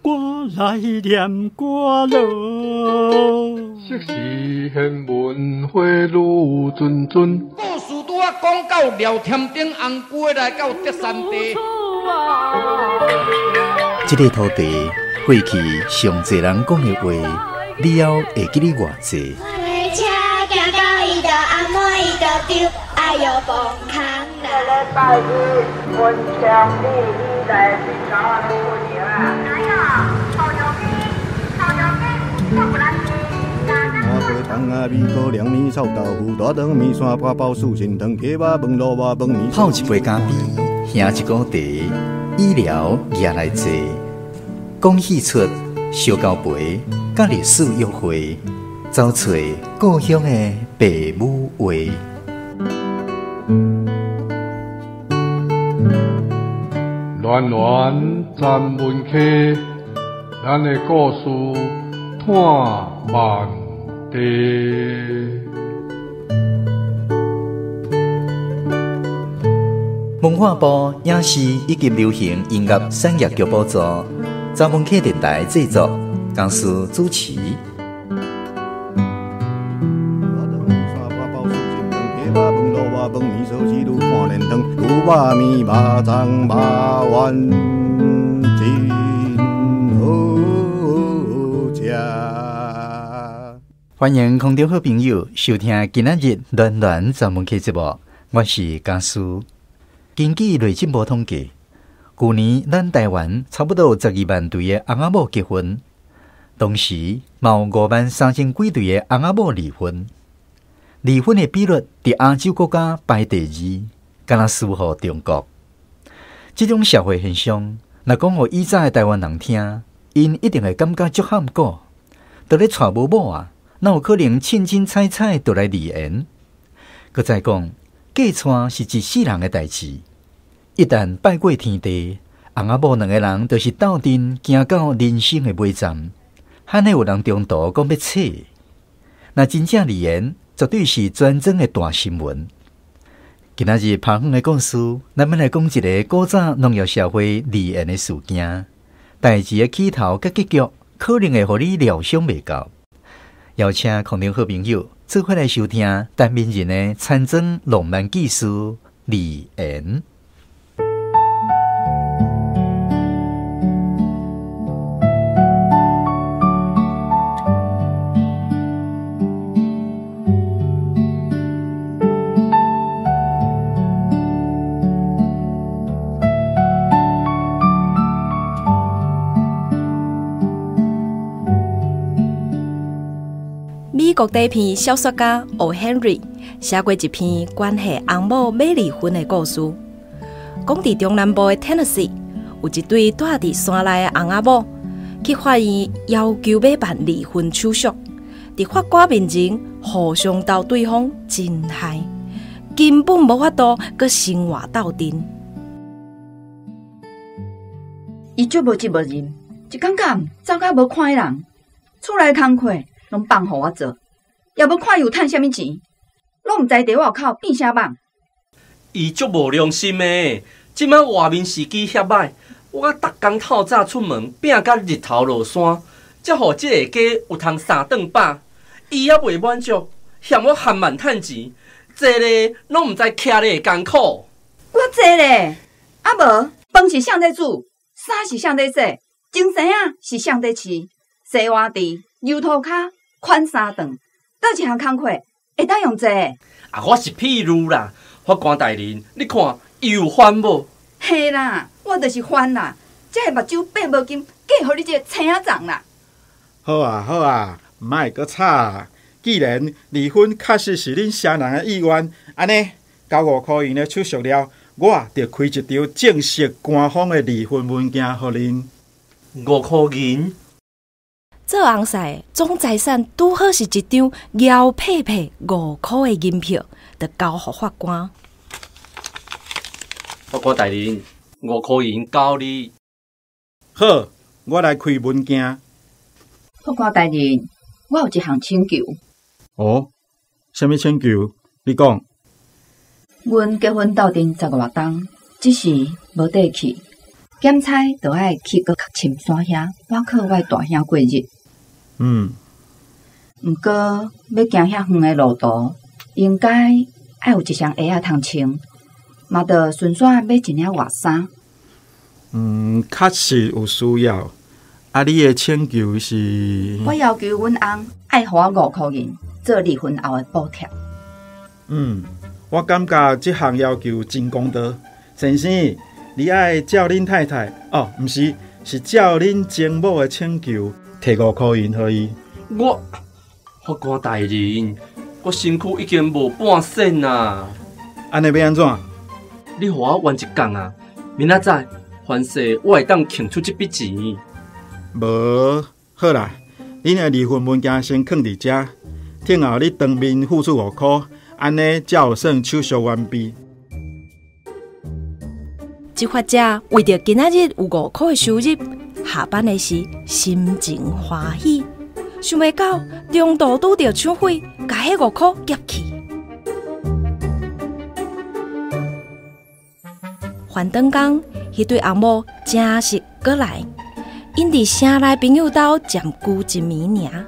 我來念歌囉。昔時玄文花愈谆谆。故事拄仔講到廖添丁紅龜來到德山地。這个土地過去上濟人講的話，了後會記得偌濟？泡一杯咖啡，喝一壺茶，醫療也來坐，講戲出燒交陪，佮歷史約會，走揣故鄉的爸母話。暖暖咱文溪，咱的故事伴万地。文化部影視以及流行音樂產業局補助，查文溪電台製作，公司主持。歡迎空中好朋友收聽今仔日暖暖查文溪節目，我是家師。根據內政部統計，舊年咱台灣差不多有12萬對的翁仔某結婚，同時嘛有5萬3千幾對的翁仔某離婚。離婚的比率佇亞洲國家排第二，敢若輸予中國。這種社會現象，若講予以早的台灣人聽，𪜶一定會感覺足罕古。都咧娶無某啊，哪有可能凊凊彩彩就來離緣？閣再講，嫁娶是一世人的代誌，一旦拜過天地，翁仔某兩个人就是鬥陣行到人生的尾站，罕會有人中途講欲扯。若真正離緣，絕對是全庄的大新聞。今仔日拍遠的故事，咱欲來講一个古早農業社會離緣的事件。代誌的起頭佮結局，可能會予你料想袂到。邀請空中好朋友做伙來收聽陳明仁的田莊浪漫記事離緣。美國底片小說家奧亨瑞寫過一篇關係翁某欲離婚的故事。講佇中南部的 Tennessee 有一對住佇山內的翁仔某去法院要求欲辦離婚手續，佇法官面前互相鬥對方真害，根本無法度閣生活鬥陣。伊足無責無任，一工到暗走甲無看彼人，厝內工課攏放予我做，也無看伊有趁啥物錢，攏毋知佇外口變啥蠓。伊足無良心的，這擺外面時機遐歹，我逐工透早出門，拼甲日頭落山，才予這个家有通三頓飽。伊猶袂滿足，嫌我含慢趁錢，坐咧攏毋知徛咧會艱苦。我坐咧，啊無飯是誰咧煮，衫是誰咧洗，精神仔是誰咧飼，洗碗池、油塗跤、款三頓，佗一項工課會當用坐？啊，我是譬如啦，法官大人，你看伊有犯無？嘿啦，我就是犯啦，才會目睭擘無金，嫁予你這个青仔傱啦。好啊好啊，毋愛閣吵啊！既然離婚確實是恁雙人的意願，按呢交5箍銀的手續了，我就開一張正式官方的離婚文件予恁。5箍銀。做翁婿總財產拄好是一張搖屁屁5箍的銀票，就交予法官。法官大人，5箍銀交你。好，我來開文件。法官大人，我有一項請求。哦，啥物請求？你講。阮結婚鬥陣10外冬，只是無底氣。兼差就愛去閣較深山遐，倚靠我大兄過日。毋過欲行遐遠的路途，應該愛有一雙鞋仔通穿，嘛著順紲買一領外衫。確實有需要。啊，你的請求是？我要求阮翁愛予我5箍銀做離婚後的補貼。我感覺這項要求真公道。先生，你愛照恁太太，哦，毋是，是照恁前某的請求，提5箍銀予伊。我法官大人，我身軀已經無半仙啊！按呢欲按怎？你予我冤一工啊！明仔載，凡勢我會當抟出這筆錢。無，好啦，恁的離婚文件先囥佇遮，聽後你當面付出5箍，按呢才有算手續完畢。執法者為著今仔日有5箍的收入，下班的時心情歡喜，想袂到中途拄著搶匪，共彼5箍劫去。還轉工，彼對翁某正式過來。𪜶佇城內朋友兜暫居一暝爾。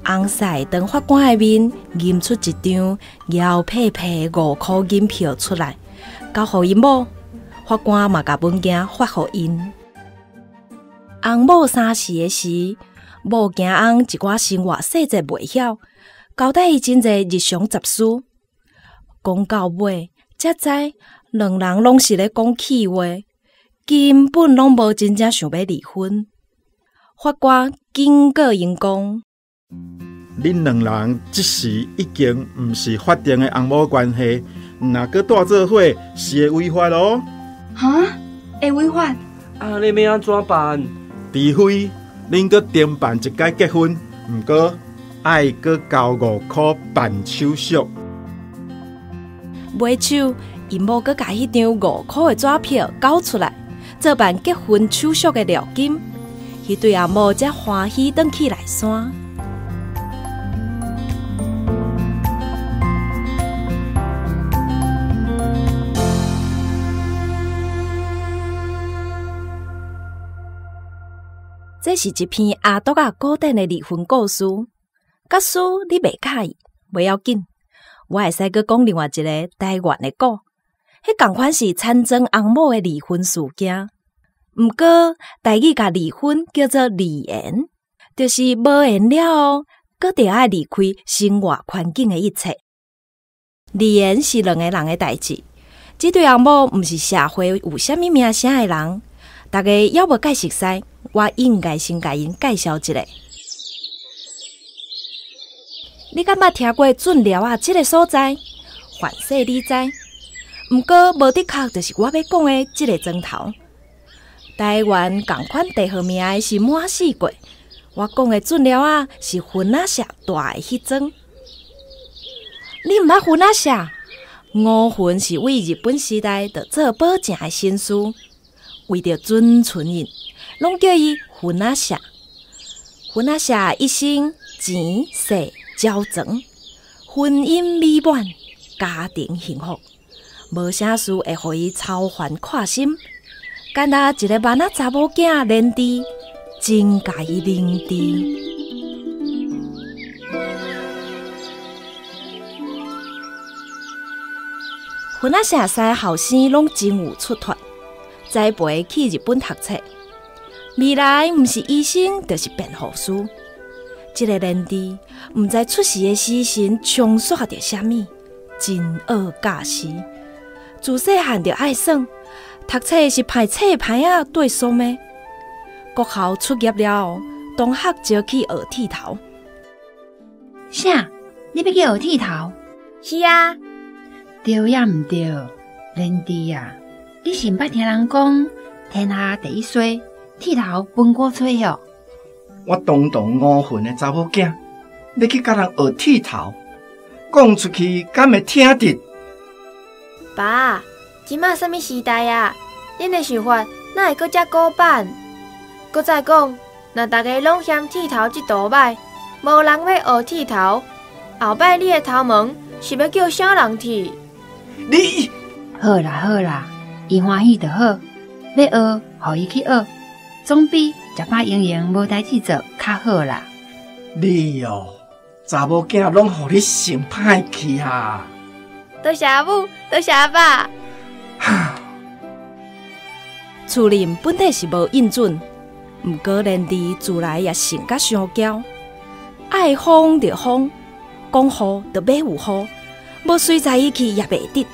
翁婿當法官的面，認出一張搖屁屁5箍銀票出來，交予𪜶某。法官嘛共文件發予𪜶。翁某三時的時，某驚翁一寡生活細節袂曉，交代伊真濟日常雜事。講到尾，才知兩人攏是咧講氣話。根本攏無真正想欲離婚。法官警告𪜶講：恁兩人這時已經毋是法定的翁某關係，若閣蹛做伙是會違法囉。哈？會違法？啊，你欲按怎辦？除非恁閣重辦一擺結婚，毋過愛閣交5箍辦手續。尾手，𪜶某閣共彼張5箍的紙票交出來。做辦結婚手續的料金，彼對翁某才歡喜轉去內山。這是一篇阿篤仔古典的離婚故事。假使你袂佮意，袂要緊，我會使閣講另外一個台灣的故。彼仝款是田庄翁某的離婚事件，毋過台語共離婚叫做離緣，就是無緣了後，閣著愛離開生活環境的一切。離緣是兩個人的代誌，這對翁某毋是社會有啥物名聲的人，大家猶無介熟似，我應該先共𪜶介紹一下。你敢捌聽過圳寮仔這個所在？凡勢你知。毋過無的確，就是我欲講的這个莊頭。台灣仝款地號名的是滿四國，我講的圳寮仔是分仔社大的彼庄。你毋捌分仔社？五云是為日本時代就做保正的紳士，為著尊存𪜶，攏叫伊分仔社。分仔社一生錢勢交全，婚姻美滿，家庭幸福。無啥事會予伊操煩看心，敢若一个慢仔查某囝連治，真共伊凝治。分仔社三个后生攏真有出脫，栽培去日本讀冊，未來毋是醫生就是辯護師。這个連治毋知出世的時辰沖刷著啥物，真惡教死。自細漢就愛耍，讀冊是歹冊歹仔對爽的。國校出業了後，同學招去學剃頭。啥？你欲去學剃頭？是啊。對也毋對，連治啊，你是毋捌聽人講天下第一衰，剃頭分骨吹哦？我堂堂五份的查某囝，欲去佮人學剃頭，講出去敢會聽得？爸，這馬啥物時代啊？恁的想法哪會閣遮古板？閣再講，若大家攏嫌剃頭這道歹，無人欲學剃頭，後擺你的頭毛是欲叫啥人剃？你好啦好啦，伊歡喜就好。欲学，予伊去学，总比食饱闲闲无代志做较好啦。你哦，查某囝拢予你想歹去啊！多谢阿母，多谢阿爸。厝里本底是无应准，毋过连弟自来也性甲伤娇，爱疯就疯，讲雨就欲有雨，无随在伊去也袂得。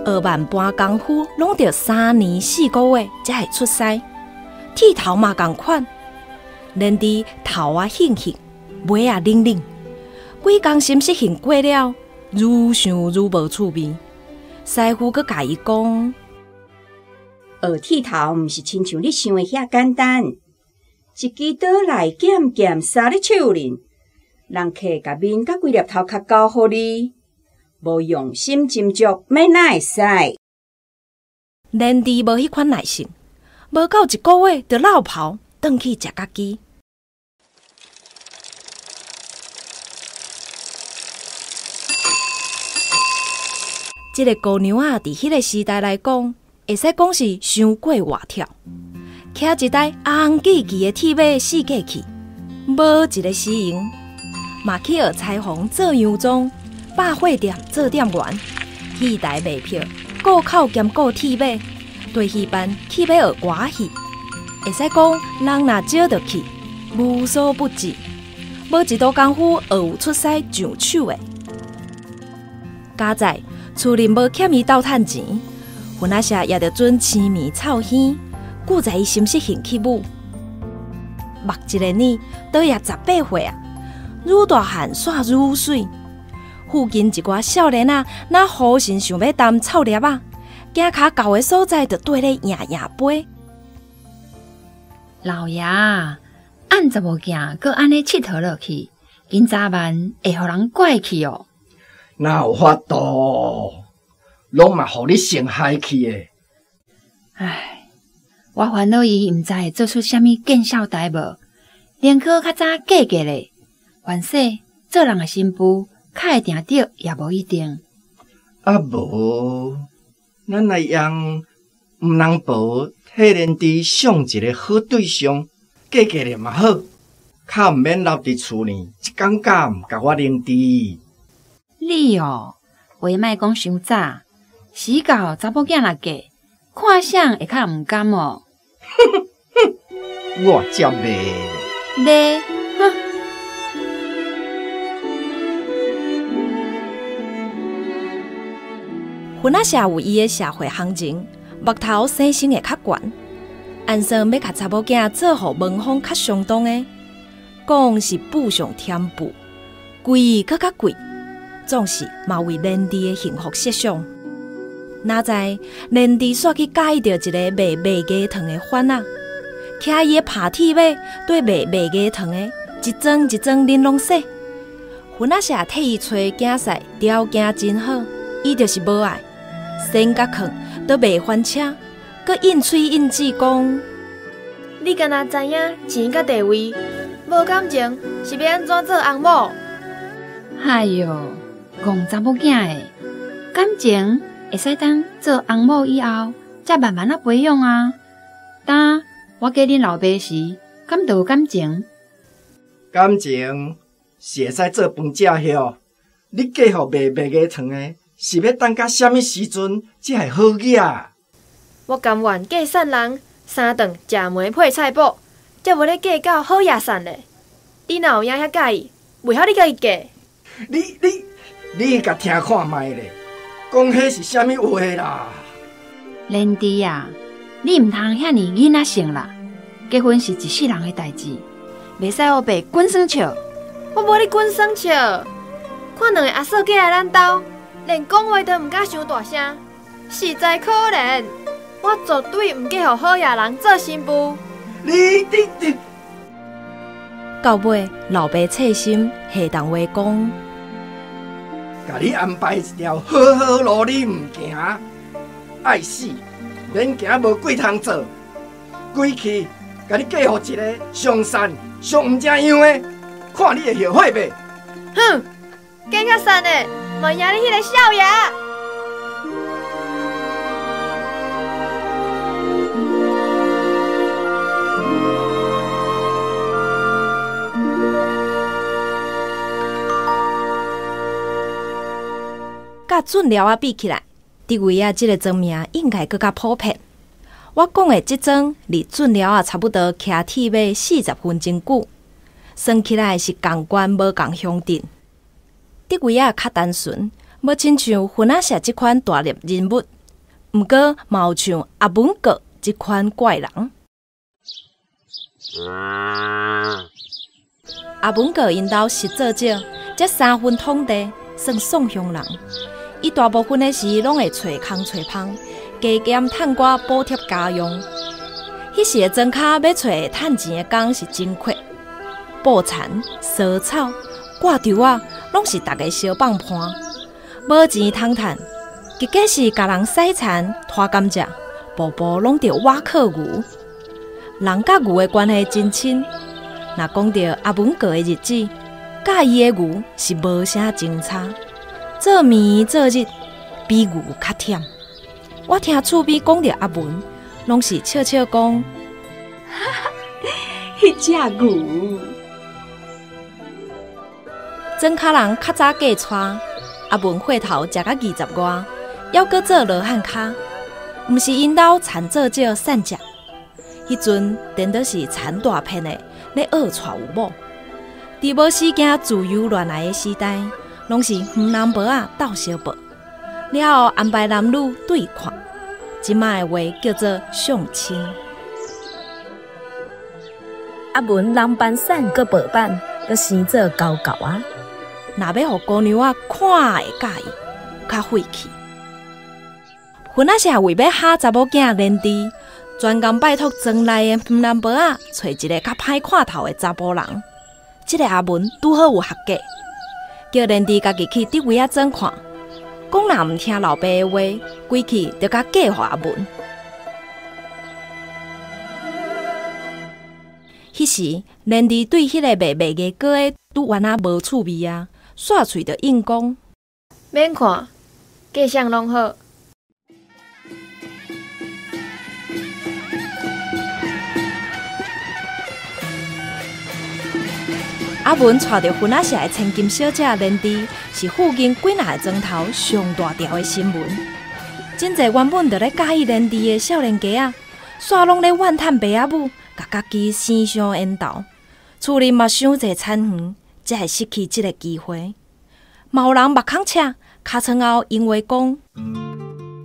学万般功夫，拢著3年4个月才会出师，剃头嘛仝款，连弟头仔兴兴，尾仔冷冷，几工心适应过了，愈想愈无趣味。师傅阁共伊讲：学剃头毋是亲像你想的遐简单，一支刀来剑剑杀咧手里，人客共面佮规粒头壳交予你。无用心斟酌，欲哪会使？连弟无彼款耐性，无够1个月就落跑，转去食家己。这个姑娘仔伫彼个时代来讲，会使讲是伤过活跳，骑一台红叽叽的铁马四界去，无一个私营，嘛去学裁缝做洋装。百货店做店员，戏台卖票，顾口兼顾铁马，对戏班去欲学歌仔戏，会使讲人若招著去，无所不至，无一道功夫学有出师上手的。佳哉厝里无欠伊斗趁钱，云仔社也著准青面臭耳，久在伊心识兴起舞，目一个耳，倒也18岁啊，愈大汉煞愈媠。附近一寡少年仔，若好心想欲担臭粒仔，行跤到的所在，就缀咧赢赢杯。老爷，按查某囝阁按呢𨑨迌落去，紧早晚会予人怪去哦。哪有法度？拢嘛予你想害去的。唉，我烦恼伊毋知会做出啥物见笑代无，宁可较早嫁嫁咧，凡势做人的新妇。较会定著也无一定。啊无，咱来用毋通婆替连弟上一个好对象，嫁嫁咧嘛好，较毋免留伫厝呢，一工敢毋共我连弟。你哦，话莫讲伤早，时到查某囝若嫁，看谁会较毋甘哦。我才袂。袂，哼。云仔社有伊的社会行情，目头生生会较悬。按算欲共查某囝做予门风较相当的，讲是布上添布，贵阁较贵，总是嘛为连弟的幸福设想。哪知连弟煞去佮意著一个卖麦芽糖的贩仔，骑伊的拍铁马对卖麦芽糖的，一桩一桩恁拢说。云仔社替伊揣囝婿，条件真好，伊就是无爱。先甲囥，都袂翻车，阁应喙应舌讲：你敢若知影钱佮地位，无感情是欲按怎做翁某？哎哟，戆查某囝的感情会使当做翁某以后，才慢慢仔培养啊。当我嫁恁老爸时，敢就有感情？感情是会使做饭食晓，你嫁予卖麦芽糖的？是欲等到啥物时阵才会好额？我甘愿嫁散人，三顿食糜配菜脯，才无咧计较好额散咧。你若有影遐佮意，袂晓你共伊嫁。你共听看觅咧，讲彼是啥物话啦？连弟啊，你毋通遐尔囡仔性啦！结婚是一世人的代志，袂使乌白滚耍笑。我无咧滚耍笑，看两个阿嫂过来咱兜。连讲话都毋敢伤大声，实在可怜。我绝对毋嫁予好额人做新妇。你！到尾，老爸切心下重话讲：共你安排一条好好路，你毋行，爱死，免惊无鬼通做。规气，共你嫁予一个上善、上毋成样的，看你会后悔袂？哼，嫁较善的，嘛赢你彼个少爷。佮准寮仔比起来，竹围仔这个庄名应该阁较普遍。我讲的这庄离准寮仔差不多骑铁马40分钟久，算起来是仝县无仝乡镇。竹围仔较单纯，无亲像分仔社这款大粒人物，毋过嘛有像阿文哥这款怪人。阿文哥𪜶兜实做少，才3分统地，算宋乡人。伊大部分的时拢会揣空揣芳，加减趁寡补贴家用。彼时的庄跤欲揣会趁钱的工是真缺，布田、蓑草、挂稻仔，拢是逐个相放伴，无钱通趁，结果是共人洗田、拖甘蔗，步步拢著倚靠牛。人佮牛的关系真亲。若讲著阿文过的日子，佮伊的牛是无啥相差。做暝做日，比牛较忝。我听厝边讲著阿文，拢是笑笑讲，彼只牛。庄跤人较早嫁娶，阿文岁头食到20外，犹阁做罗汉跤，毋是𪜶兜田做少散食。彼阵颠倒是田大片的咧恶娶有某。伫无时惊自由恋爱的时代，拢是黄人婆仔斗相报，了后安排男女对看，这摆的话叫做相亲。阿文人扮瘦，阁薄板，阁生做厚厚仔。若欲予姑娘仔看会佮意，较费气。分仔社为欲哈查某囝连治，专工拜托庄内的黄南婆仔揣一个较歹看头的查埔人。这个阿文拄好有学过，叫连治家己去竹围仔庄看，讲若毋听老爸的话，规气就共嫁予阿文。彼时，连治对彼个卖麦芽糕的拄原仔无趣味啊，煞喙就应讲：免看，嫁啥拢好。阿文带著分仔社的千金小姐连治，是附近几若个庄头上大条的新闻。真济原本就咧佮意连治的少年家仔，煞拢咧怨叹爸仔母，共家己生伤缘投。厝里嘛伤济田园，才会失去这个机会。嘛有人目空赤，尻川后因话讲：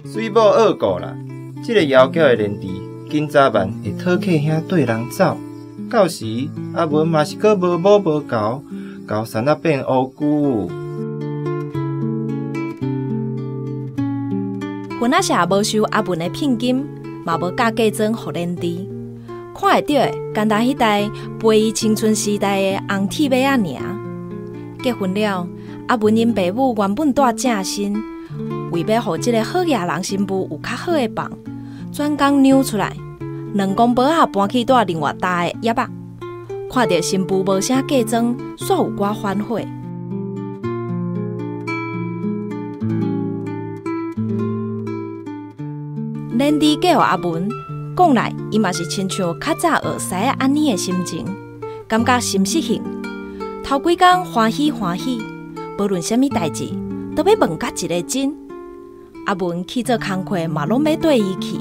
水某恶顾啦，这个妖娇的连治，紧早晚会讨客兄缀人走。到时阿文嘛是阁无某无猴，猴毡仔变乌龟。分仔社无收阿文的聘金，嘛无嫁嫁妆予连治。看会著的，干焦彼代陪伊青春时代的红铁马仔尔。结婚了，阿文𪜶爸母原本住正新，为欲予这个好额人新妇有较好的房，专工让出来。两公婆仔搬去住另外搭的叶仔，看著新妇无啥嫁妆，煞有寡反悔。连治嫁予阿文，讲来伊嘛是亲像较早学师仔按呢的心情，感觉心适应。头几工欢喜欢喜，无论啥物代志，都欲问甲一个真。阿文去做工课嘛，拢欲缀伊去。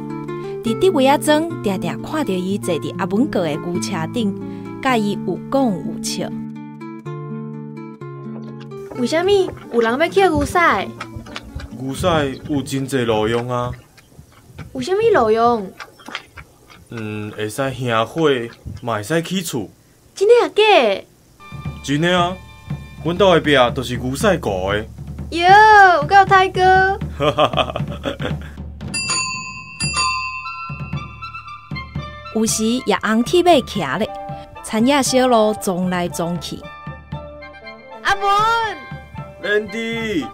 伫竹围仔庄，定定看著伊坐伫阿文哥的牛车顶，佮伊有讲有笑。为啥物有人欲捡牛屎？牛屎有真济路用啊！有啥物路用？会使燃火，嘛会使起厝。真的抑假的？真的啊！阮兜的壁就是牛屎糊的。哟，有够歹哥！哈哈哈！有时也红铁马骑咧，田野小路撞来撞去。阿文，连治，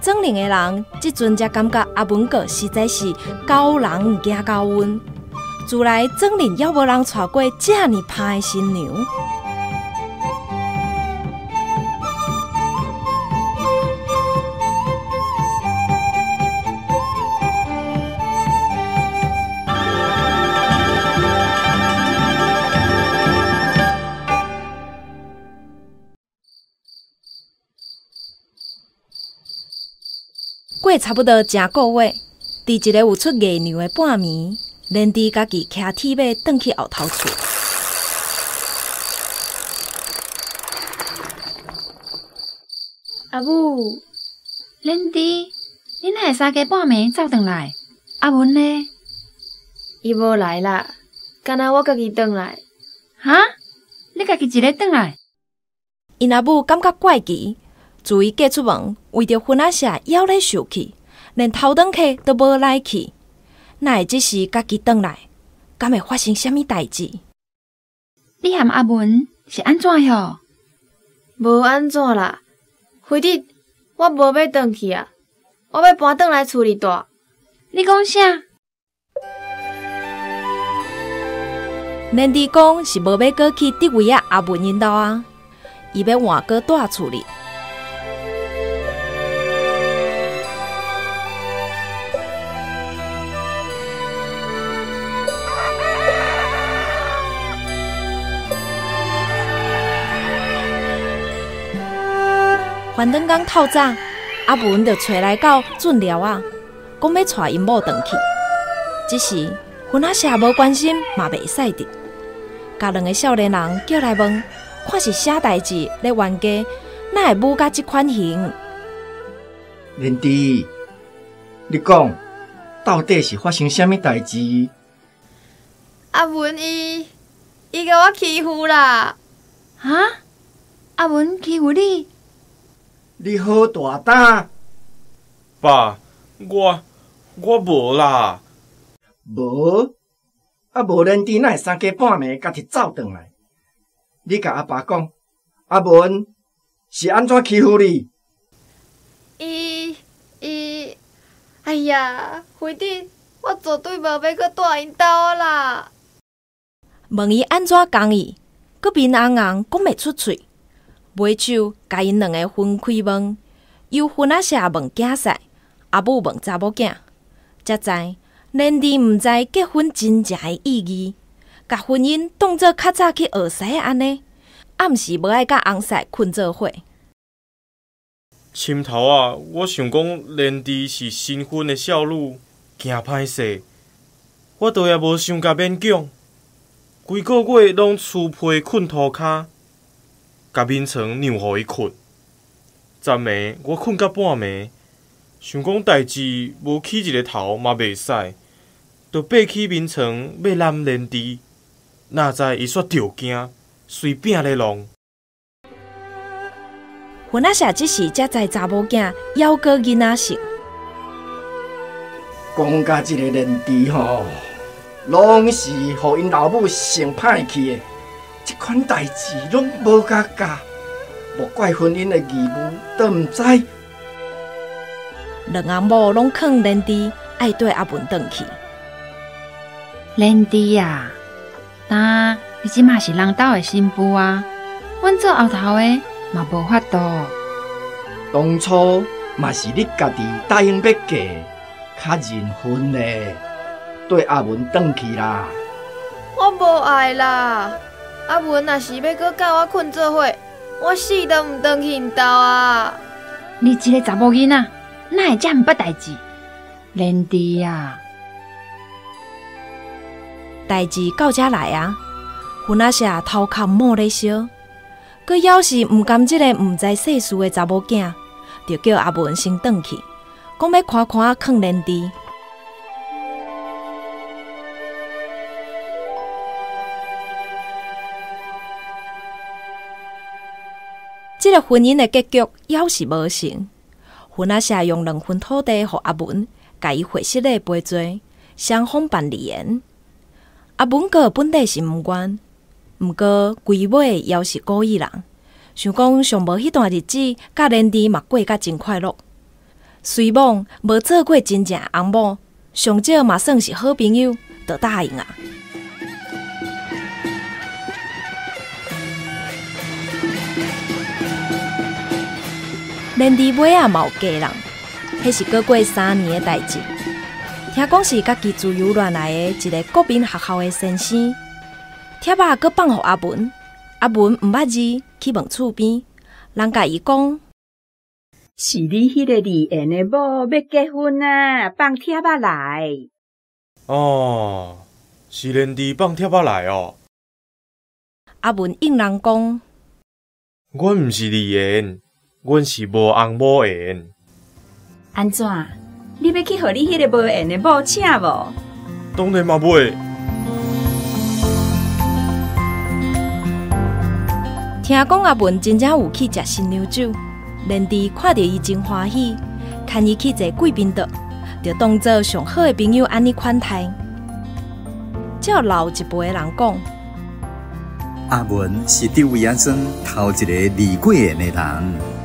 庄邻的人这阵才感觉阿文哥实在是狗人毋惊狗瘟。自來庄裡猶無人娶過遮爾歹的新娘。過差不多成個月，佇一个有出月娘的半暝，連枝家己騎鐵馬轉去後頭厝。阿母，連枝，你哪會三更半暝走轉來？阿文呢？伊無來啦，敢若我家己轉來。哈？你家己一个轉來？𪜶阿母感覺怪奇。自伊嫁出門，為著芬仔社猶咧受氣，連頭轉客都無來去，哪會這時家己轉來？敢會發生啥物代誌？你和阿文是按怎哟？無按怎啦，非得我無欲轉去啊！我欲搬轉來厝裡住。你講啥？連枝講是無欲閣去佇位仔阿文𪜶兜啊，伊欲換閣住厝裡。翻轉工透早，阿文就揣來到圳寮仔，講欲帶𪜶某轉去。只是芬仔社無關心嘛袂使得，共兩个少年人叫來問，看是啥代誌咧冤家，哪會舞甲這款形？連枝，你講到底是發生啥物代誌？阿文伊共我欺負啦！哈？阿文欺負你？你好大膽！爸，我無啦。無？啊無連枝哪會三更半暝家己走轉來？你共阿爸講，阿文是按怎欺負你？伊，哎呀，非得我絕對無欲閣蹛𪜶兜啦！問伊按怎講伊，閣面紅紅講袂出喙。尾手共𪜶兩个分開問，由芬仔社問囝婿，阿母問查某囝，才知連枝毋知結婚真正的意義，共婚姻當做較早去學師仔按呢，暗時無愛佮翁婿睏做伙。深頭啊，我想講連枝是新婚的少女，驚歹勢，我倒也無傷共勉強，規个月攏趨被睏塗跤。共眠床讓予伊睏，昨暝我睏到半暝，想講代誌無起一个頭嘛袂使，就爬起眠床欲攬連枝，哪知伊煞著驚，隨餅咧弄。芬仔社這時才知查某囝猶閣囡仔性。講甲這个連枝吼，攏是予𪜶老母想歹去的。這款代誌攏無共教，莫怪婚姻的義務都毋知。兩翁某攏勸連枝愛綴阿文轉去。連枝啊，但你這馬是人兜的新婦啊，阮做後頭的嘛無法度。當初嘛是你家己答應欲嫁，較認份咧，綴阿文轉去啦。我無愛啦。阿文若是欲閣佮我睏做伙，我死都毋轉去𪜶兜啊！你這个查某囡仔，哪會遮毋捌代誌？連枝啊，代誌到遮來啊！芬仔社頭殼冒咧燒，閣猶是毋甘這个毋知世事的查某囝，就叫阿文先轉去，講欲看看囥連枝。這个婚姻的結局猶是無成。芬仔社用兩份土地予阿文，共伊會失禮賠罪，雙方辦離緣。阿文閣本底是毋願，毋過規尾猶是故意人，想講上無彼段日子，佮連枝嘛過甲真快樂。雖罔無做過真正翁某，上少嘛算是好朋友，就答應啊。連治尾仔嘛有嫁人，彼是閣過3年的代誌。聽講是家己自由戀愛的一个國民學校的先生，帖仔閣放予阿文，阿文毋捌字，去問厝邊，人共伊講：是你彼个離緣的某欲結婚啊，放帖仔來。哦，是連治放帖仔來哦。阿文應人講：阮毋是離緣，阮是無翁某緣。按怎？你欲去予你彼个無緣的某請無？當然嘛袂。聽講阿文真正有去食新娘酒，連治看著伊真歡喜，牽伊去坐貴賓桌，就當做上好的朋友按呢款待。照老一輩的人講，阿文是佇位仔庄頭一个離過緣的人。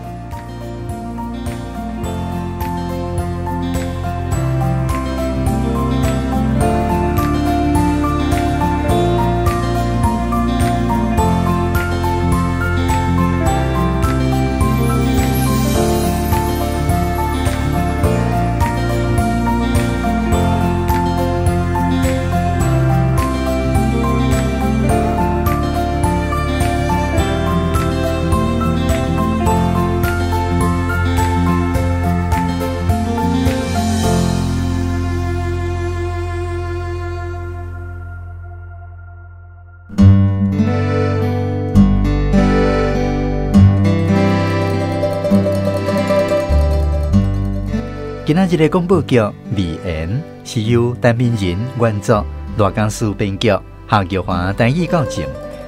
今仔日的廣播劇《離緣》是由陳明仁原作，賴家書編劇，夏玉華台語教正，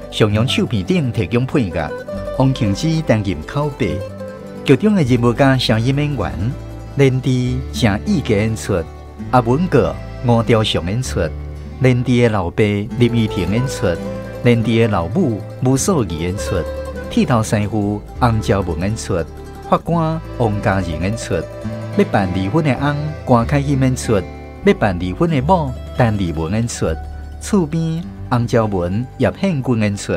上揚唱片頂提供配樂，王慶之擔任口白。劇中的人物佮聲音演員，連治、鄭伊健演出，阿文哥、吳朝祥演出，連治的老爸林依婷演出，連治的老母吳素儀演出，剃頭師傅洪昭文演出，法官王嘉仁演出。欲辦離婚的翁關凱欣演出，欲辦離婚的某陳麗文演出，厝邊洪昭文、葉憲軍演出。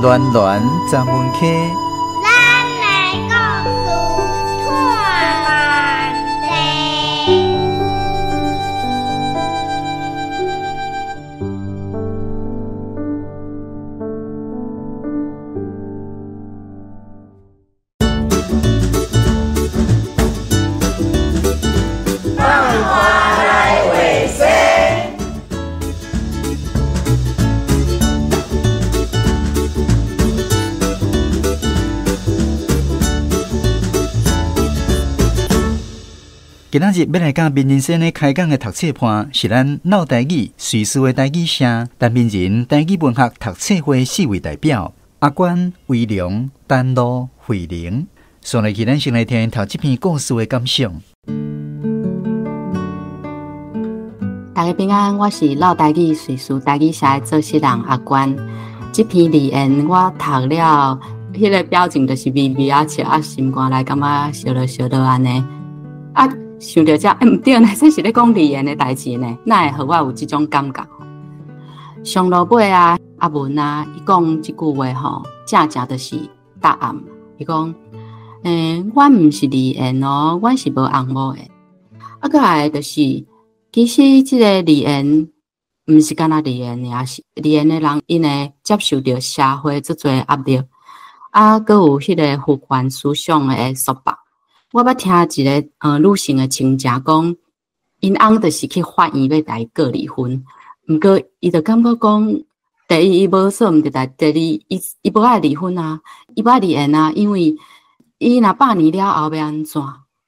巒巒十门溪。今仔日欲來佮民人生咧開講的讀冊伴，是咱老台語瑞士的台語社陳明仁台語文學讀冊會四位代表阿關、威龍、丹露、慧玲。紲落去，咱先來聽讀這篇故事的感想。大家平安，我是老台語瑞士台語社的做事人阿關。這篇留言我讀了，彼个表情就是微微仔笑，啊，心肝內感覺燒熱燒熱按呢。啊，想著這，毋對呢，這是咧講離緣的代誌呢，哪會予我有這種感覺？上落尾啊，阿文啊，伊講這句話吼，正正就是答案。伊講，阮毋是離緣哦，阮是無翁某的。啊，閣來就是，其實這個離緣毋是干焦離緣爾，是離緣的人，𪜶會接受著社會足濟壓力，啊，閣有彼个父權思想的束縛。我捌聽一个女性的親戚講，𪜶翁就是去法院欲共伊告離婚，毋過伊就感覺講，第一伊無做毋對，但第二伊無愛離婚啊，伊無愛離緣啊，因為伊若8年了後欲按怎？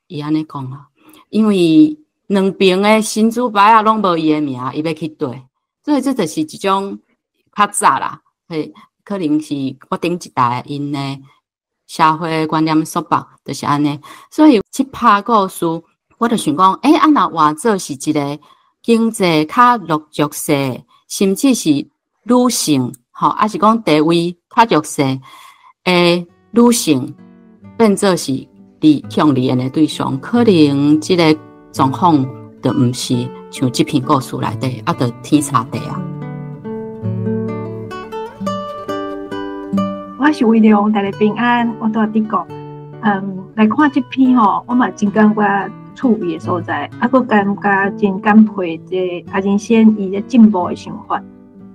伊按呢講啊，因為兩爿的神主牌仔攏無伊的名，伊欲去佗，所以這就是一種較早啦，嘿，可能是我頂一代𪜶的社會觀念束縛，就是按呢。所以這拍故事，我就想講，啊若換做是一个經濟較弱勢，甚至是女性，吼，抑是講地位較弱勢的女性，變做是離向離緣的對象，可能這個狀況就毋是像這篇故事內底，啊，就天差地啊。我是魏良，大家平安。我住德國。來看這篇吼，我嘛真感覺趣味的所在，啊，閣感覺真感佩這個阿仁先伊的進步的想法。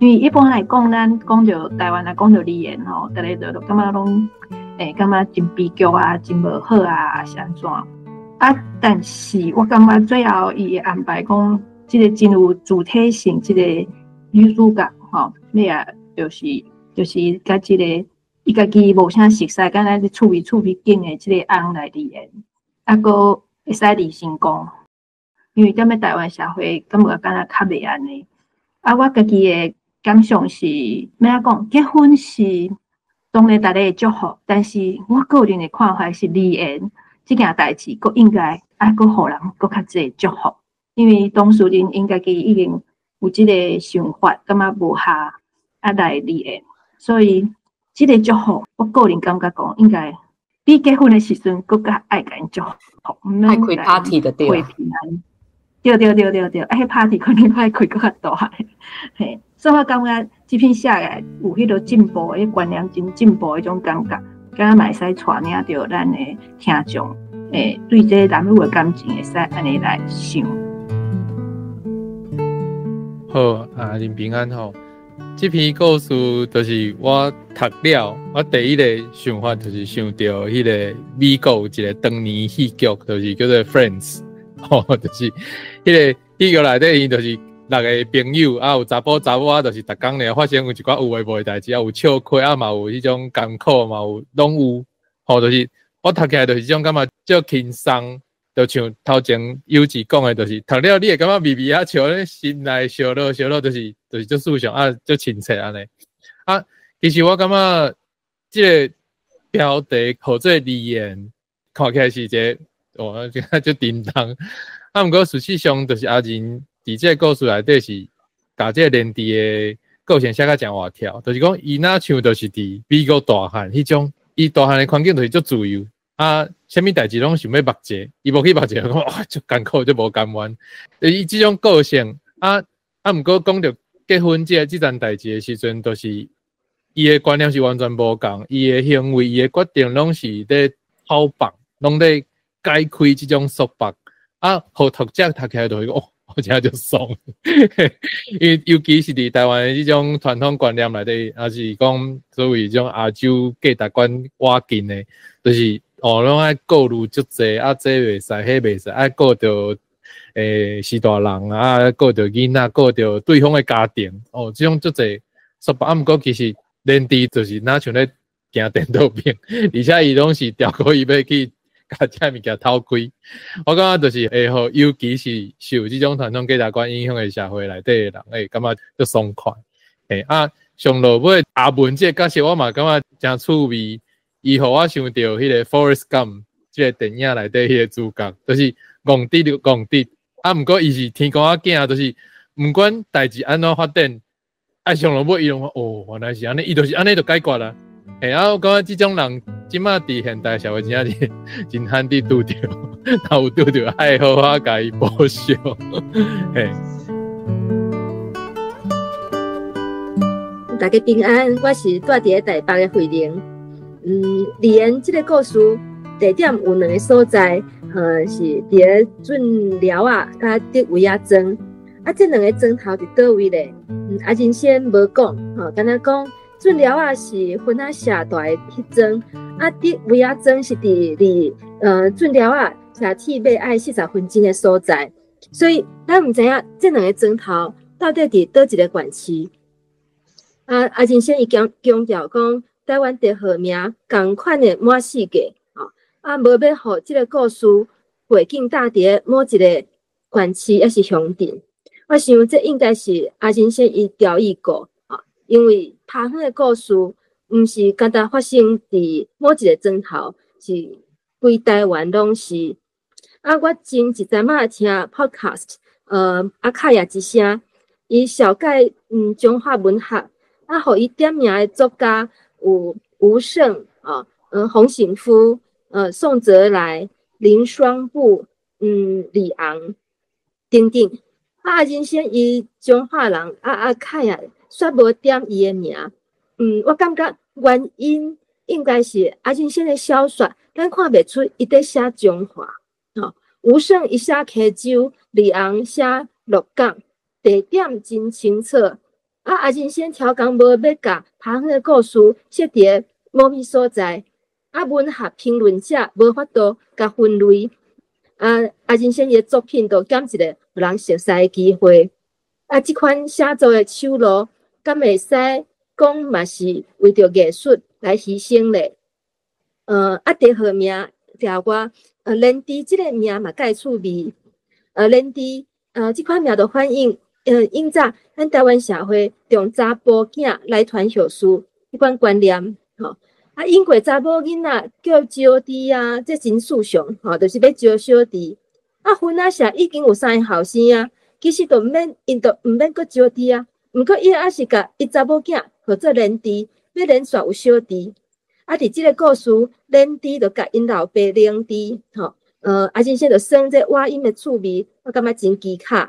因為一般來講，咱講著台灣來講著離緣吼，大家就感覺攏感覺真悲劇啊，真無好啊，是按怎？啊，但是我感覺最後伊的安排講，這個真有主體性，這個女主角吼，咩啊，就是佮這個。伊家己無啥熟似，敢若咧厝邊厝邊景的這個翁來離緣，啊，閣會使離成功。因為踮咧台灣社會，感覺敢若較袂按呢。啊，我家己的感想是，欲按怎講，結婚是當然大家會祝福，但是我個人的看法是，離緣這件代誌，閣應該愛閣予人閣較濟祝福，因為當事人𪜶家己已經有這個想法，感覺無合啊來離緣，所以。這個祝福，我個人感覺講，應該比結婚的時陣閣較愛共𪜶祝福，愛開 party 就對。對對對對對，啊，彼 party 可能愛開閣較大。嘿，所以我感覺這篇寫來有彼個進步，彼觀念真進步彼種感覺，敢若嘛會使帶領著咱的聽眾，對這個男女的感情會使按呢來想。好，啊，恁平安吼。這篇故事就是我讀了，我第一個想法就是想到彼個美國有一個當年戲劇，就是叫做 Friends，吼，就是彼個戲劇內底，伊就是六個朋友啊，有查埔查某啊，就是逐工咧發生有一寡有的無的代誌啊，有笑詼啊，嘛有彼種艱苦嘛有攏有，吼，就是我讀起來就是這種感覺足輕鬆。就像頭前有志講的，就是讀了你會感覺微微仔笑，咧心內笑落笑落，就是足舒暢啊，足親切按呢。啊，其實我感覺這個標題號做離緣，看起來是一個哦，這個足沉重。啊，毋過事實上，就是阿仁佇這個故事內底是共這個連佇的個性寫甲誠活跳，就是講伊若像就是佇美國大漢彼種，伊大漢的環境就是足自由。啊，啥物代誌攏想欲目者，伊無去目者，講哇，足艱苦，足無甘願。伊這種個性，啊啊，毋過講著結婚這個這層代誌的時陣，就是伊的觀念是完全無仝，伊的行為、伊的決定，攏是咧跑放，攏咧解開這種束縛。啊，予讀者讀起來就會講，哦，我真正足爽。因為尤其是佇台灣的這種傳統觀念內底，抑是講所謂這種亞洲價值觀倚近的，就是。哦，攏愛顧慮足濟，啊，這袂使，彼袂使，愛顧著序大人啊，顧著囡仔，顧著對方的家庭，哦，這種足濟束縛。啊，毋過其實連佇就是若像咧行顛倒反，而且伊攏是調過伊欲去共這物件偷開。我感覺就是會予，尤其是受這種傳統價值觀影響的社會內底的人，會感覺足爽快。嘿，啊，上落尾阿文這個角色，我嘛感覺誠趣味。伊予我想著彼個 Forrest Gump 這個電影內底彼個主角，就是戇直就戇直，啊，毋過伊是天公仔囝，就是毋管代誌按怎發展，啊，上落尾伊攏講哦，原來是按呢，伊就是按呢就解決啦。嘿，啊，我感覺這種人這馬佇現代社會真正是真罕得拄著，若有拄著，愛好好共伊補償。嘿。大家平安，我是住佇咧台北的慧玲。離緣這个故事地點有兩个所在，是佇咧圳寮仔佮竹围仔庄。啊，這兩个庄头佇佗位咧？啊，人先無講，吼，敢若講圳寮仔是分仔社大的彼庄，啊，竹围仔庄是佇離圳寮仔騎铁馬愛40分钟的所在。所以咱毋知影這兩个庄头到底佇佗一个縣市。啊，阿仁先伊強強調講，台灣地號名仝款的滿世界，吼，啊，無欲予這个故事背景搭佇咧某一个縣市抑是鄉鎮。我想這應該是阿仁先伊注意過，吼，因為拍遠的故事毋是干焦發生佇某一个莊頭，是規台灣攏是。啊，我前一陣仔聽 podcast，阿卡亚一声，伊绍介彰化文学，啊，予伊点名的作家有吴胜啊，洪醒夫，宋泽来、林双布，李昂等等。啊，阿仁先伊彰化人，啊阿凯啊，煞无点伊的名。我感觉原因应该是阿仁先的小说，咱看袂出伊伫写彰化。吼，吴胜伊写溪州，李昂写鹿港，地点真清楚。啊，阿仁先超工无欲共拍远的故事设伫某物所在，啊，文学评论者无法度共分类。啊，阿仁先伊的作品都减一个予人熟似的机会。啊，這款寫作的手路，敢會使講嘛是為著藝術來犧牲咧？啊，第號名調我，連枝這个名嘛蓋趣味。連枝，這款名就反映，以早咱台灣社會重查埔囝來傳後嗣彼款觀念，吼。啊，英國查某囡仔叫招娣啊，這真素常，吼，就是欲招小弟。啊，分仔社已經有三个後生啊，其實就毋免，𪜶就毋免閣招娣啊。毋過伊猶是共伊查某囝號做連枝，欲連續有小弟。啊，佇這个故事，連枝就共𪜶老爸連枝，吼，啊，真正就耍這倚音的趣味，我感覺真奇巧。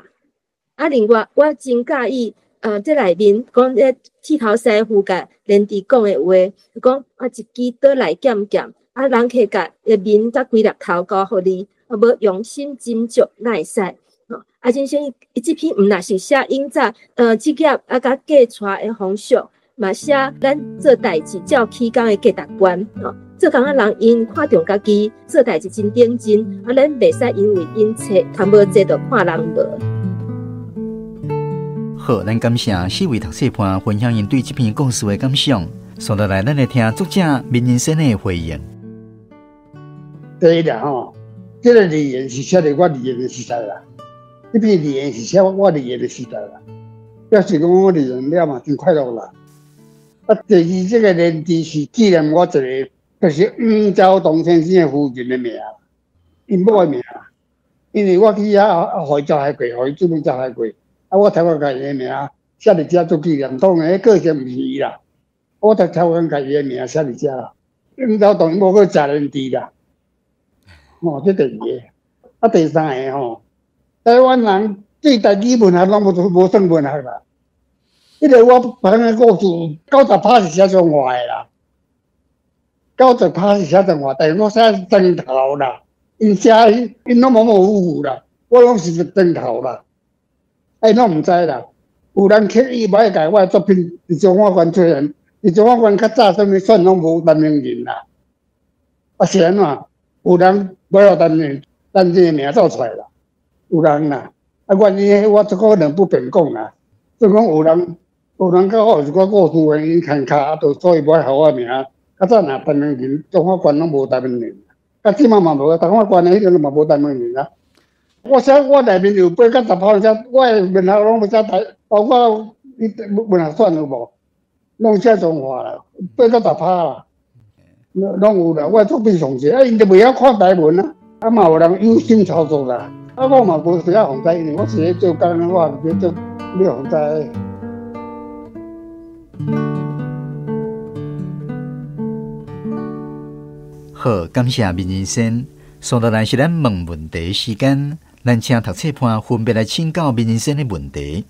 啊，另外我真佮意，這內面講這剃頭師傅共連枝講的話，講啊，一支刀來劍劍，啊，人客共伊面佮規粒頭交予你，啊，無用心斟酌，哪會使？吼，啊，真正伊這篇毋若是寫以早，職業啊，佮嫁娶的風俗，嘛寫咱做代誌照起工的價值觀，吼，做工的人𪜶看重家己，做代誌真認真，啊，咱袂使因為𪜶冊讀無濟就看人無。好，咱感謝四位讀冊伴分享𪜶對這篇故事的感想。接落來，咱來聽作者閔仁先的回應。第一啦吼，這个寓言是寫佇我寓言的時代啦，這篇寓言是寫我寓言的時代啦，表示講我寓言了嘛真快樂啦。啊，第二這个連枝是紀念我一个，就是黃昭東先生的夫人的名，𪜶某的名。因為我去遐啊，予伊招害過，予伊準備招害過。啊！我頭殼共伊的名寫佇遮做紀念，當然彼個性毋是伊啦。我頭頭殼共伊的名寫佇遮啦。黃昭東某閣食連枝啦。吼，這第二个。啊，第三个吼，台灣人對台語文學攏無算文學啦。彼个我講的故事90%是寫彰化的啦，90%是寫彰化，但是我寫磚頭啦，𪜶寫𪜶攏模模糊糊啦，我攏是磚頭啦。哎，攏毋知啦。有人刻意欲共我的作品佇彰化縣出現，佇彰化縣較早啥物選攏無陳明仁啦。啊是按怎？有人欲予陳明陳這个名走出來啦。有人啦，啊原因我這可能不便講啦。就講有人較好有一寡故事原因牽卡，啊，就所以欲予我名。較早若陳明仁，彰化縣攏無陳明仁，啊，這馬嘛無，彰化縣的彼陣嘛無陳明仁啊。我寫我內面有8到10寫，我的文學攏無寫台，包括你文學選有無，攏寫彰化啦，8到10啦，攏有啦。我的作品上濟，啊，𪜶就袂曉看台文啊，啊嘛有人有心操作啦，啊，我嘛無需要防災，因為我是咧做工，我毋是做咧防災。好，感謝閔仁先。接落來是咱問問題時間，咱請讀冊伴分別來請教閔仁先的問題。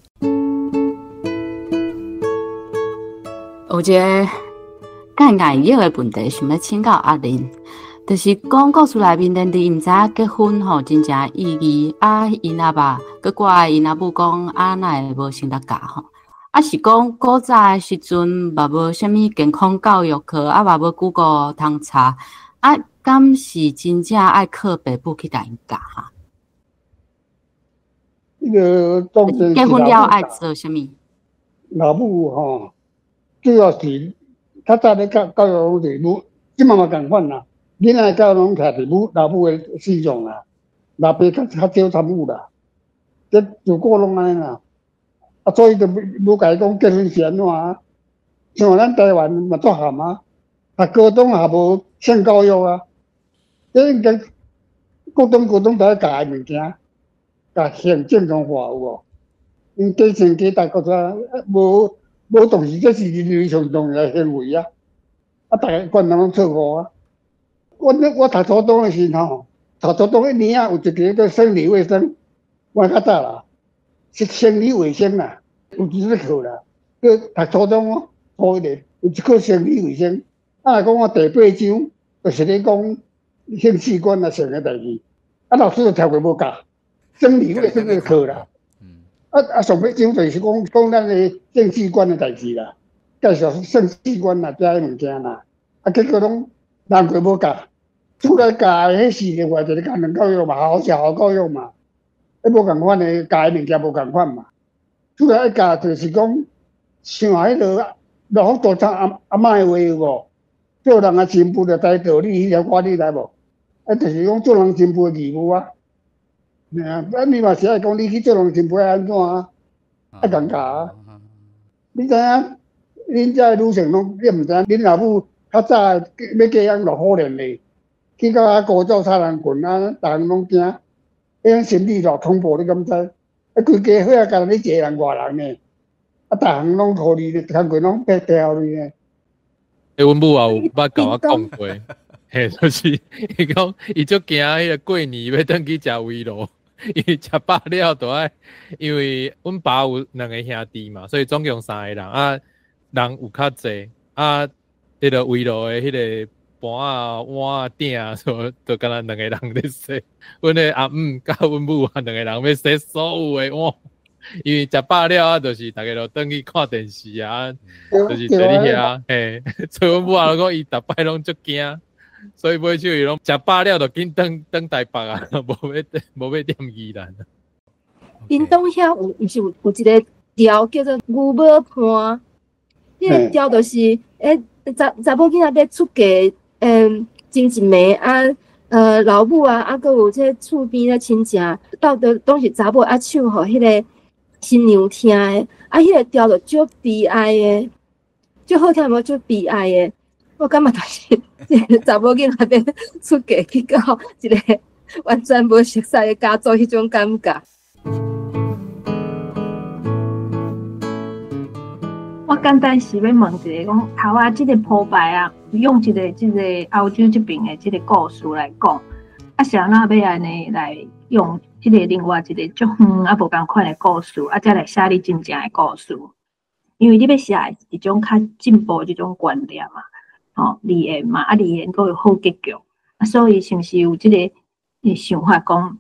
有一个較硬熱的問題，想欲請教阿玲，就是講故事內面連枝毋知影結婚吼，真正意義啊，𪜶阿爸閣掛愛𪜶阿母講啊，哪會無先來教吼？啊是講古早的時陣嘛無啥物健康教育課，啊嘛無 Google 通查，啊敢是真正愛靠爸母去共𪜶教哈？彼个當真結婚了愛做啥物？老母吼，主要是較早咧教教育攏是母，這馬嘛仝款啦。囡仔教育攏徛佇母老母的身上啦，老爸較較少參與啦。這自古攏按呢啦。啊，所以就無共伊講結婚是按怎啊？像咱台灣嘛足含啊，讀高中也無性教育啊。這應該國中、高中都愛教的物件，共性正常化有無？𪜶假生假大國家無重視，這是人類上重要的行為啊！啊，逐个觀念攏錯誤啊！我讀初中的時吼，讀初中一年啊，有一個叫生理衛生，我較早啦，是生理衛生啦，有一個課啦，叫讀初中哦，初一個有一課生理衛生。啊，若講我第八章，就是咧講性器官啊性的代誌，啊，老師就跳過無教生理衛生的課啦。上尾章就是講講咱的性器官的代誌啦，介紹性器官啦，這个物件啦。啊，結果攏人過無教，出來教的彼四個話就是工人教育嘛，好小好教育嘛，彼無仝款的教的物件無仝款嘛。出來教就是講像彼个羅福大餐阿阿嬤的話有無？做人的新婦就知道理，彼條歌你知無？啊，就是講做人新婦的義務啊。啊，啊你嘛是愛講你去做人新婦愛按怎啊？愛共教啊？你知影？恁遮的女性攏你毋知影？恁老母較早欲嫁翁落可憐咧，去到遐古早插人群啊，逐人攏驚，彼種心理偌恐怖，你敢知？啊，規家伙仔干焦你一个人外人呢？啊，逐項攏予你，工課攏白白予你呢。欸，阮母也有捌共我講過，嘿，就是伊講伊足驚彼个過年欲轉去食圍爐，因為食飽了就愛，因為阮爸有兩个兄弟嘛，所以總共三个人啊，人有較濟啊，彼个圍爐的彼个盤啊、碗啊、鼎啊，啥就干焦兩个人咧洗。阮的阿姆佮阮母啊，兩个人欲洗所有的碗，因為食飽了啊，就是逐家就轉去看電視啊，就是坐佇遐，嘿，所以阮母啊講伊逐擺攏足驚，所以尾手伊攏食飽了就緊轉轉台北啊，無欲踮宜蘭。屏東遐有，毋是有一个調叫做牛母伴，彼个調就是，查某囡仔欲出嫁，前一暝啊，老母啊，啊，閣有這厝邊的親戚，到底攏是查某啊唱予彼个新娘聽的，啊，彼个調就足悲哀的，足好聽無足悲哀的。我感覺就是這个查某囡仔欲出嫁去到一个完全無熟似的家族，彼種感覺。我簡單是欲問一下，講頭仔這个鋪排啊，用一个這个歐洲這邊的這个故事來講，啊是按怎欲按呢來用這个另外一個足遠啊無仝款的故事，啊才來寫你真正的故事。因為你欲寫的是一種較進步的這種觀念嘛，吼，離緣嘛，啊離緣閣有好結局，啊所以是毋是有這个想法講，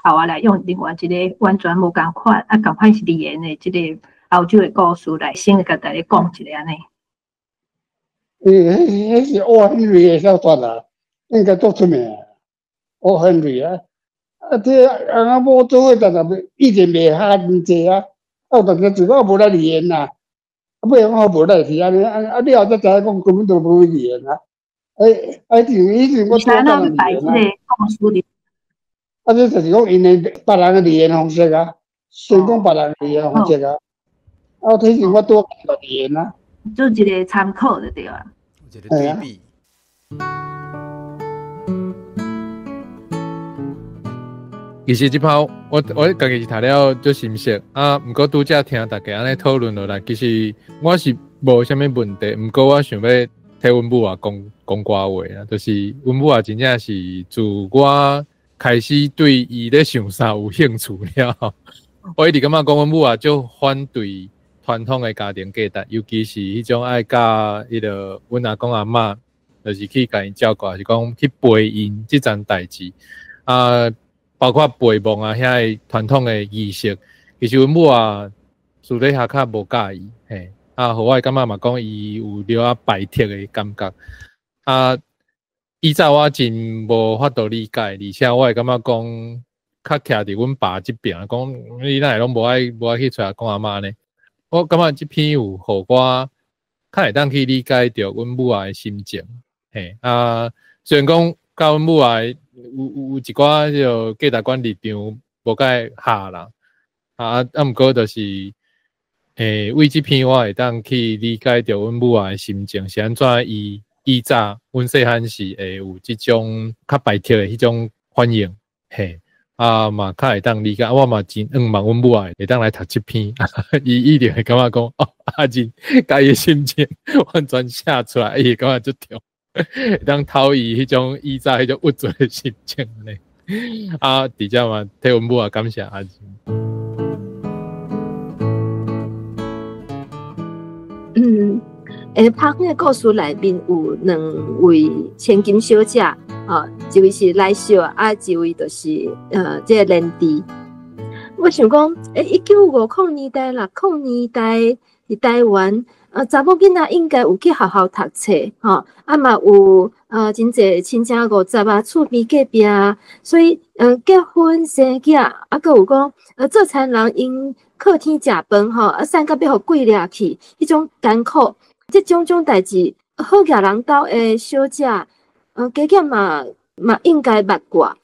頭仔來用另外一個完全無仝款，啊仝款是離緣的這個歐洲的故事來先共大家講一下按呢？彼是 O 亨瑞的小說啦，應該足出名。O 亨瑞啊，啊，這翁仔某做伙，但是意見袂合真濟啊，啊，有當時就講無來離緣啦，啊，尾講無來是按呢，啊啊，了後才知影講根本就無離緣啊。欸，以前我拄仔擺這個故事裡，啊，這就是講𪜶的別人的離緣方式啊，先講別人的離緣方式啊。啊，我提醒我拄仔離緣啊，做一個參考就對啊。一個對比。其實這擺我家己是讀了足心適啊，毋過拄才聽大家按呢討論落來，其實我是無啥物問題，毋過我想欲替阮母仔講講寡話啦，就是阮母仔真正是自我開始對伊咧想啥有興趣了後，我一直感覺講阮母仔足反對傳統的家庭價值，尤其是彼種愛佮彼个阮阿公阿嬤，就是去共𪜶照顧，是講去陪𪜶這層代誌啊，包括陪墓啊，遐個傳統的儀式，其實阮母仔私底下較無佮意，嘿，啊，予我會感覺嘛講伊有著仔排斥的感覺，啊，以前我真無法度理解，而且我會感覺講較徛佇阮爸這邊，講你哪會攏無愛去揣阿公阿嬤呢？我感覺這篇有予我較會當去理解著阮母仔的心情，嘿，啊，雖然講佮阮母仔有一寡這个價值觀立場無佮合啦，啊，毋過就是，為這篇我會當去理解著阮母仔的心情是按怎伊以早阮細漢時會有這種較排斥的彼種反應，嘿，啊嘛較會當理解，我嘛真向望阮母仔會當來讀這篇，伊一定會感覺講哦，阿仁共伊的心情完全寫出來，伊會感覺足痛，會當透伊彼種以早彼種鬱卒的心情呢。啊，佇遮嘛替阮母仔感謝阿仁。嗯，拍片的故事內面有兩位千金小姐，哦，一位是來小，啊，一位就是這個連枝。我想講，1950年代、60年代佇台灣，查某囡仔應該有去學校讀冊，吼，啊嘛有真濟親戚50啊，厝邊隔壁啊，所以結婚生囝，啊，閣有講，做田人𪜶靠天食飯，吼，啊，散甲欲予鬼掠去，彼種艱苦，這種種代誌，好額人兜的小姐，加減嘛應該捌過。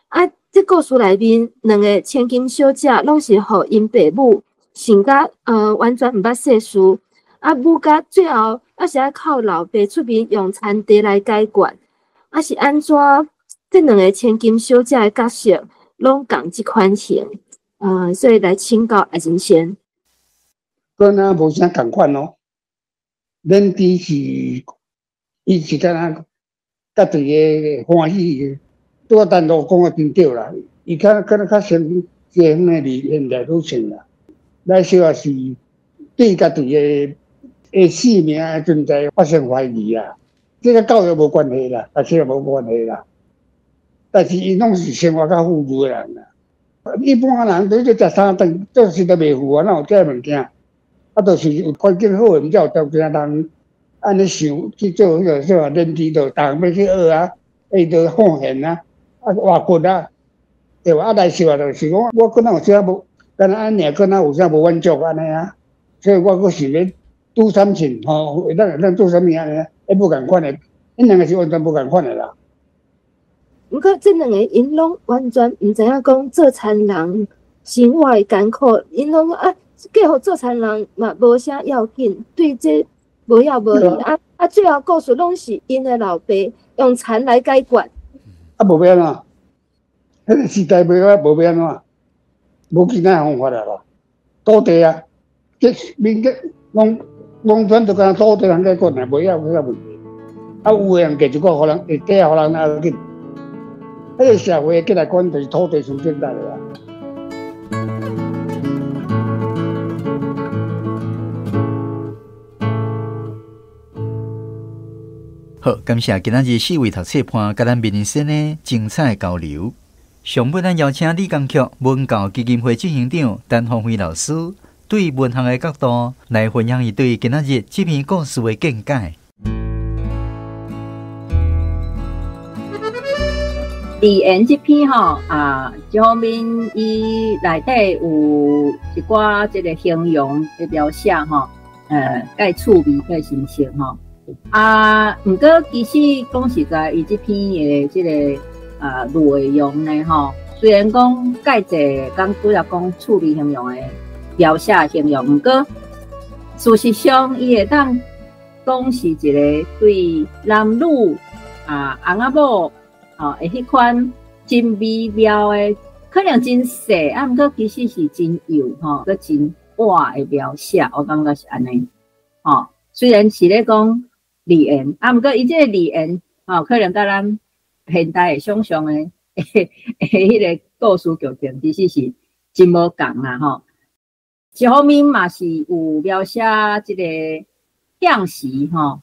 啊，這故事內面兩個千金小姐攏是予𪜶爸母想甲完全毋捌世事，啊母甲最後還是愛靠老爸出面用田地來解決。啊是按怎？這兩個千金小姐的角色攏仝這款型，所以來請教阿仁先。敢若無啥仝款哦，連枝是伊是敢若家己的歡喜，拄仔陳老講的真對啦。伊較敢若較先西方的現代女性啦，來小也是對家己的性命的存在發生懷疑啦。這個教育無關係啦，啊，這個無關係啦。但是𪜶攏是生活較富裕的人啦。一般人對這食三頓，做事都袂富啊，哪有這物件？啊，就是有環境好的，毋才有條件通按呢想去做彼個啥，連枝就逐項欲去學啊，伊就奉獻啊，啊活骨啊，對無？啊來小就是講，我閣哪有啥無，敢若按呢，閣哪有啥無滿足按呢啊？所以我閣想欲拄啥物吼，會當做啥物按呢？彼無仝款的，𪜶兩個是完全無仝款的啦。毋過，這兩個𪜶攏完全毋知影講做田人生活的艱苦，𪜶攏啊，嫁予做田人嘛無啥要緊，對這無要無去啊啊！最後故事攏是𪜶的老爸用田來解決。啊，無欲按怎？彼個時代袂啊，無欲按怎？無其他方法啊啦。土地啊，這民間農村就干焦土地通解決，無要啥問題。啊，有的人嫁一個予人，會嫁予人啊緊。彼個社會過來管就是土地上簡單的啦。好，感謝今仔日四位讀冊伴佮咱面臨生的精彩交流。上尾，咱邀請李江曲文教基金會執行長陳芳輝老師，對文學的角度來分享伊對今仔日這篇故事的見解。離言這篇吼啊，這方面伊內底有一寡這個形容的描寫吼，蓋趣味蓋新鮮吼。啊，毋過其實講實在，伊這篇的這個啊內容呢吼，雖然講蓋濟講拄才講趣味形容的描寫形容，毋過事實上伊會當講是一個對男女啊翁仔某。哦，會彼款真微妙的，可能真細，啊，毋過其實是真幼吼，閣真活的描寫，我感覺是按呢。吼，雖然是咧講離緣，啊，毋過伊這個離緣，吼，可能佮咱現代的想像的，彼個故事劇情其實是真無仝啦，吼。一方面嘛是有描寫這個現實，吼。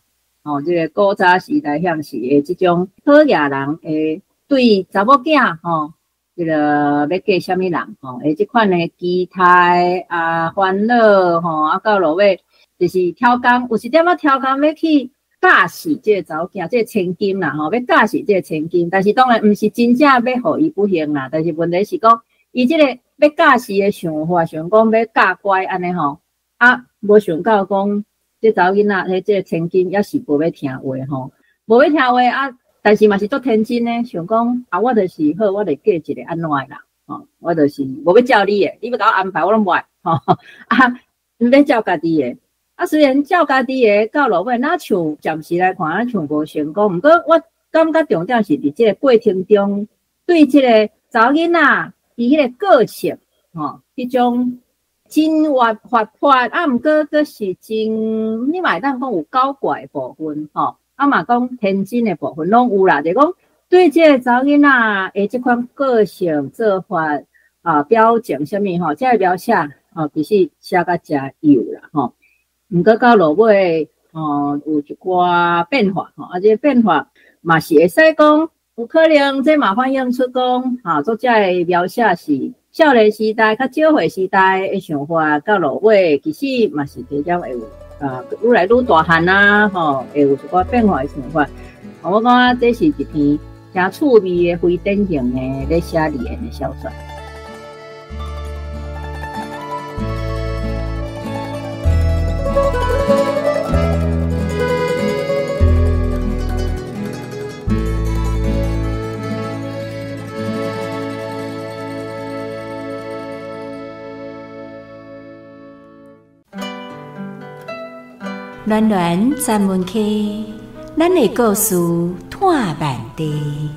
哦，這個古早時代現實的這種好額人會對查某囝吼，這個欲嫁啥物人吼，的這款的期待啊、煩惱吼，啊到落尾就是挑工，有一點仔挑工欲去教死這個查某囝，這個千金啦吼，欲教死這個千金，但是當然毋是真正欲予伊不幸啦，但是問題是講，伊這個欲教死的想法，想講欲教乖按呢吼，啊，無想到講。這查某囡仔，彼這個千金猶是無欲聽話吼，無欲聽話啊！但是嘛是足天真的，想講啊，我就是好，我就嫁一個按怎的人吼，我就是無欲照你的，你欲共我安排，我攏無愛吼啊，欲照家己的啊。雖然照家己的，到落尾，若像暫時來看，若像無成功。毋過我感覺重點是佇這個過程中，對這個查某囡仔伊彼个个性，吼，彼种真活泼，啊，毋过阁是真，你嘛会当讲有搞怪的部分，吼，啊嘛讲天真的部分拢有啦。就讲对这个查某囡仔的这款个性做法啊、表情啥物吼，这个描写吼，其实写甲诚幼啦，吼。毋过到落尾，吼，有一寡变化，吼，啊，这个变化嘛是会使讲，有可能这嘛反映出讲，哈，作者的描写是少年时代较少岁时代的想法，到落尾其实嘛是加减会有啊，愈来愈大汉啊，吼，会有一寡变化的想法。我感觉这是一篇诚趣味的、非典型的咧写寓言的小说。暖暖专门区，咱的故事拖慢地。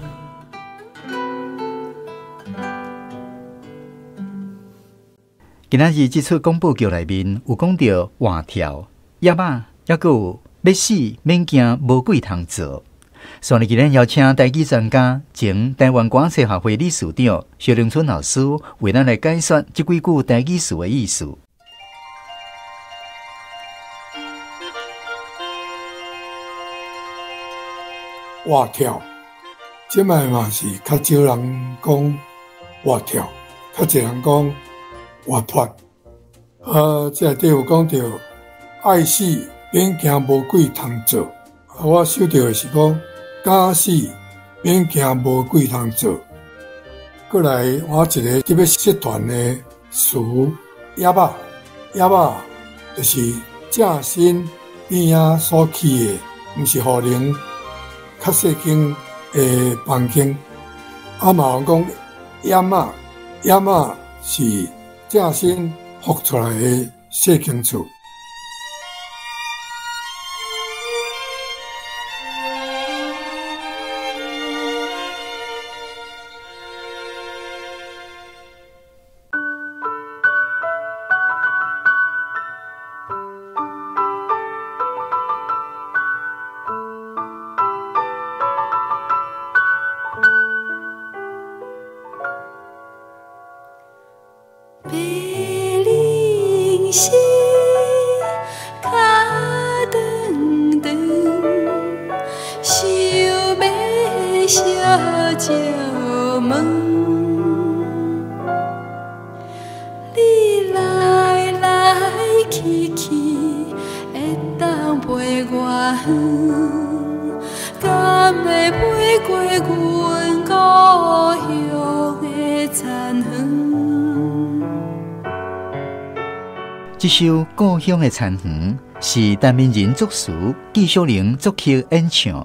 今仔日这出广播剧内面有讲到活跳、叶仔，抑阁有欲死免惊无鬼通做。所以今日邀请台语专家、前台湾歌册学会理事长萧荣春老师为咱来解说这几句台语词的意思。活跳，这摆嘛是较少人讲活跳，较济人讲活泼。啊，这内底有讲到爱死免惊无鬼通做。啊，我想到的是讲假死免惊无鬼通做。过来，我一个特别社团的词，叶仔，叶仔就是正身边仔所起的，毋是予人较细间的房间。啊，嘛有讲掩仔，掩仔是正身复出来的细间厝。这首《故乡的田园》是陈明仁作词，纪晓玲作曲演唱。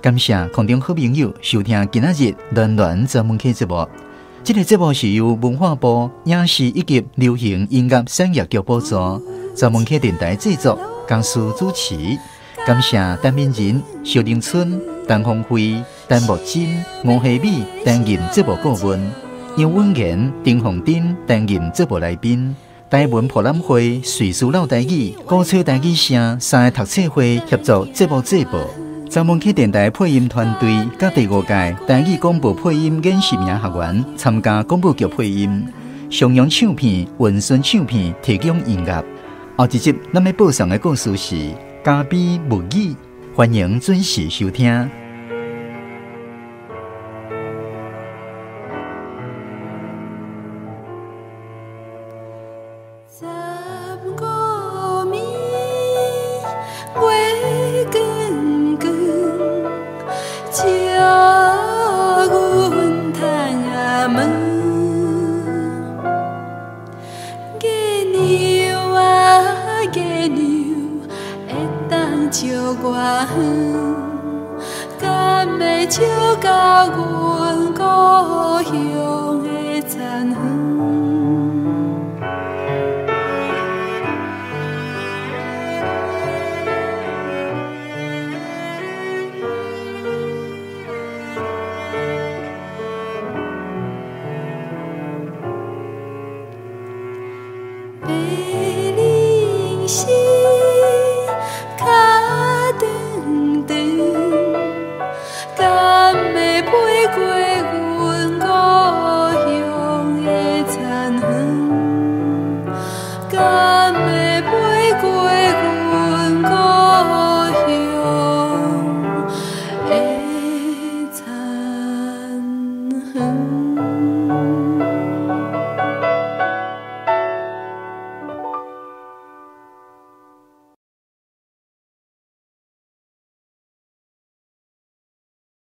感谢空中好朋友收听今仔日暖暖专门客节目。这个节目是由文化部影视以及流行音乐产业局补助，专门客电台制作，江苏主持。感谢陈明仁、萧玲春、陈凤辉、陈木真、吴希美担任节目顾问，杨文言、丁凤珍担任节目来宾。台文博览会、瑞士老台语、鼓吹台语声三个读册会协助节目制播。专门去电台配音团队佮第五届台语广播配音演习营学员参加广播剧配音。上扬唱片、文顺唱片提供音乐。后一集咱欲播送的故事是《咖啡物语》，欢迎准时收听。的